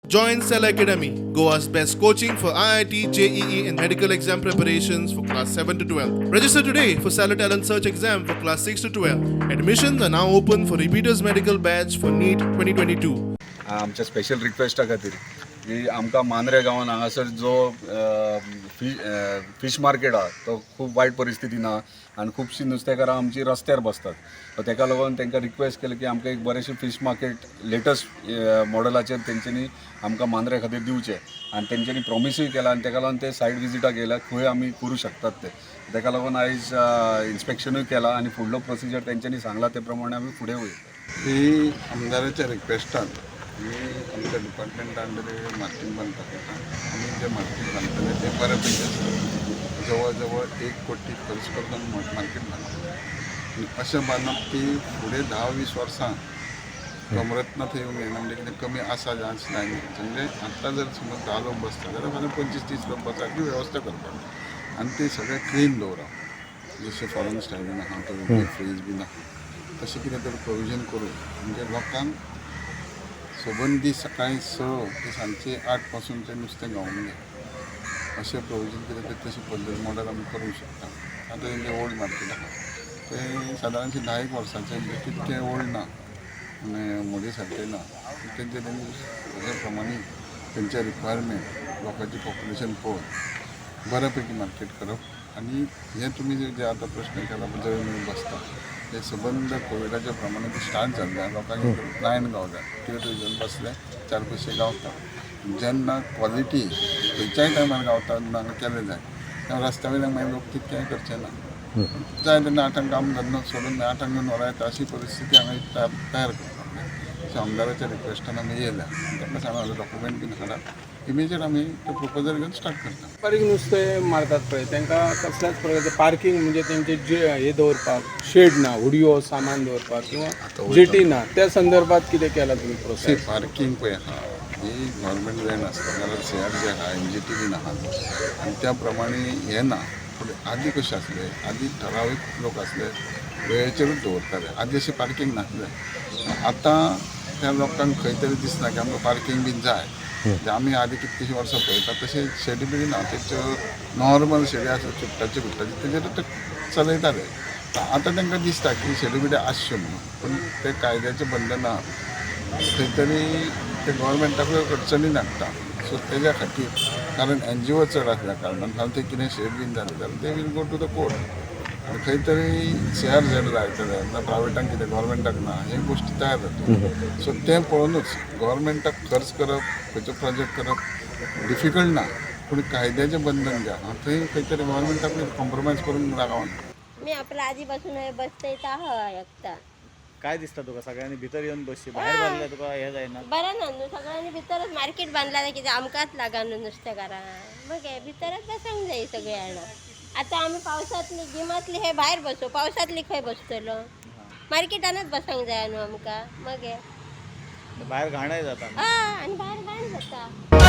Join Cell Academy, Goa's best coaching for IIT, JEE, and medical exam preparations for class 7 to 12. Register today for Cellar Talent Search exam for class 6 to 12. Admissions are now open for repeaters medical batch for NEET 2022. आमच्या special रिक्वेस्टा खातीर की आमकां मांद्रे गांवान हांगासर जो fee fish market आहा तो खूब वायट परिस्थितीन आहा आनी खुबशीं नुस्तेकारां आमची रस्त्यार बसतात. सो तेका लागून तांकां रिक्वेस्ट केलें की आमकां एक बरेंशें फीश मार्केट लेटस्ट मॉडलाचेर तेंच्यांनी आमकां मांद्रे खातीर दिवचें आनी तेंच्यांनी प्रॉमिसूय केलां आनी तेका लागून ते सायड विजिटाक येयल्या खंय आमी करूं शकतात ते. तेका लागून आयज इन्स्पेक्शनूय केलां आनी फुडलो प्रोसिजर तेंच्यांनी सांगला ते प्रमाणे आमी फुडें वयतले. ही आमदाराच्या रिक्वेस्टान आमी आमच्या डिपार्टमेंटा अंडर मार्केट बांदपाक वता. आमी जे मार्केट बांदतले ते बऱ्यापैकी आसता. जवळ जवळ 1 कोटी खर्च करून आमी मार्केट बांदतले आनी अशें बांदप की फुडें 10-20 वर्सां कमरत ना थंय येवंक जायना. म्हणजे कितें कमी आसा जास्त लायनी, म्हणजे आत्तां जर समज 10 लोक बसता जाल्यार फाल्यां 25-30 लोक बसपाची वेवस्था करपाक आनी ते सगळें क्लीन दवरप. जशें फॉरेन स्टायलीन आहा, तो फ्रीज बीन आहा, तशें कितें तरी प्रोविजन करून म्हणजे लोकांक सबंद दीस सकाळी 6 ते सांजचे 8 पासून तें नुस्तें गावूंक जाय, अशें प्रोविजन कितें तरी तशें पद्दत मॉडल आमी करूंक शकता. आतां तेंचें ओल्ड मार्केट आहा तें सादारणशें 10 एक वर्सांचें, म्हणजे तितकें ओल्ड ना आनी मोदी सारकें ना. तेंचे तेंचे तेज्या प्रमाणे तेंचे रिक्वायरमेंट, लोकांची पॉप्युलेशन पळोवन बऱ्या पैकी मार्केट करप. आनी हें तुमी जे आतां प्रश्न केला पळय, जंय मेळून बसता ते सबंद कोविडाच्या प्रमाणे ते स्टार्ट जाल्ले आनी लोकांक लायन गावल्या, कितें तरी घेवन बसले, चार पयशे गावता. जेन्ना क्वॉलिटी खंयच्याय टायमार गावता ना केलें जाय, तेन्ना रस्त्या वयल्यान मागीर लोक तितकें करचे ना. जाय तेन्ना 8आंक काम धंदो सोडून 8आंक येवन व्हरा येता, अशी परिस्थिती हांगा एक तयार करपाक जाय. सो आमदाराच्या रिक्वेस्टान आमी येयल्या. तांकां सांगलां, डॉक्युमेंट बीन हाडा, इमिजिएट आमी ते प्रपोजल घेवन स्टार्ट करता. बारीक नुस्तें मारतात पळय, तांकां कसल्याच प्रकारचें पार्कींग, म्हणजे तेंचे जे हे दवरपाक शेड ना, उडयो सामान दवरपाक किंवा जेटी ना, त्या संदर्भात कितें केलां तुमी सी, प्रोसेस? पार्कींग पळय आहा ही गव्हर्मेंट लँड आसता जाल्यार सीआर जे आहा, एनजीटी बीन आहा आनी त्या प्रमाणे हें ना. पूण आदी कशें आसलें, आदी ठरावीक लोक आसले, वेळेचेरूच दवरताले. आदी अशें पार्कींग नासलें. आतां त्या लोकांक खंय तरी दिसना की आमकां पार्कींग बीन जाय. म्हणजे आमी आदी कितलींशीं वर्सां पळयता तशें शेडी बिडी ना, तेच्यो नॉर्मल शेडी आसा चुट्टाचे बिट्टाचे, तेजेर ते चलयताले. आतां तांकां दिसता की शेडी बिडी आसच्यो म्हणून, पूण ते कायद्याचें बंधन आहा, खंय तरी ते गव्हर्मेंटाकूय अडचणी हाडटा. सो तेज्या खातीर, कारण एनजीओ चड आसल्या कारणान हांव ते कितें शेड बीन जालें जाल्यार they will go to the court आनी खंय तरी सीआरझेड लायतले ना प्रायवेटांक, कितें गव्हर्मेंटाक ना, हे गोश्टी तयार जाता. सो तें पळोवनूच गव्हर्मेंटाक खर्च करप, खंयचो प्रोजेक्ट करप डिफिकल्ट ना, पूण कायद्याचें बंधन जें आहा थंय खंय तरी गव्हर्मेंटाकूय कॉम्प्रोमायज करूंक गावना. मी आपलं आधीपासून हे बसते इथं एकटा. काय दिसता तुका? सगळ्यांनी भितर येवन बसची, भायर बांदल्या तुका हे जायना? बरं ना न्हू, सगळ्यांनी भितरच मार्केट बांदला कितें आमकांच लागा न्हू नुस्तेकारां. मग हे भितरच बसंक जाय सगळ्यांना. आतां आमी पावसांतली गिमांतली हे भायर बसो, पावसांतली खंय बसतलो? मार्केटानच बसंक जाय न्हू आमकां. मग हे भायर घाणय जाता. हा, आनी भायर घाण जाता.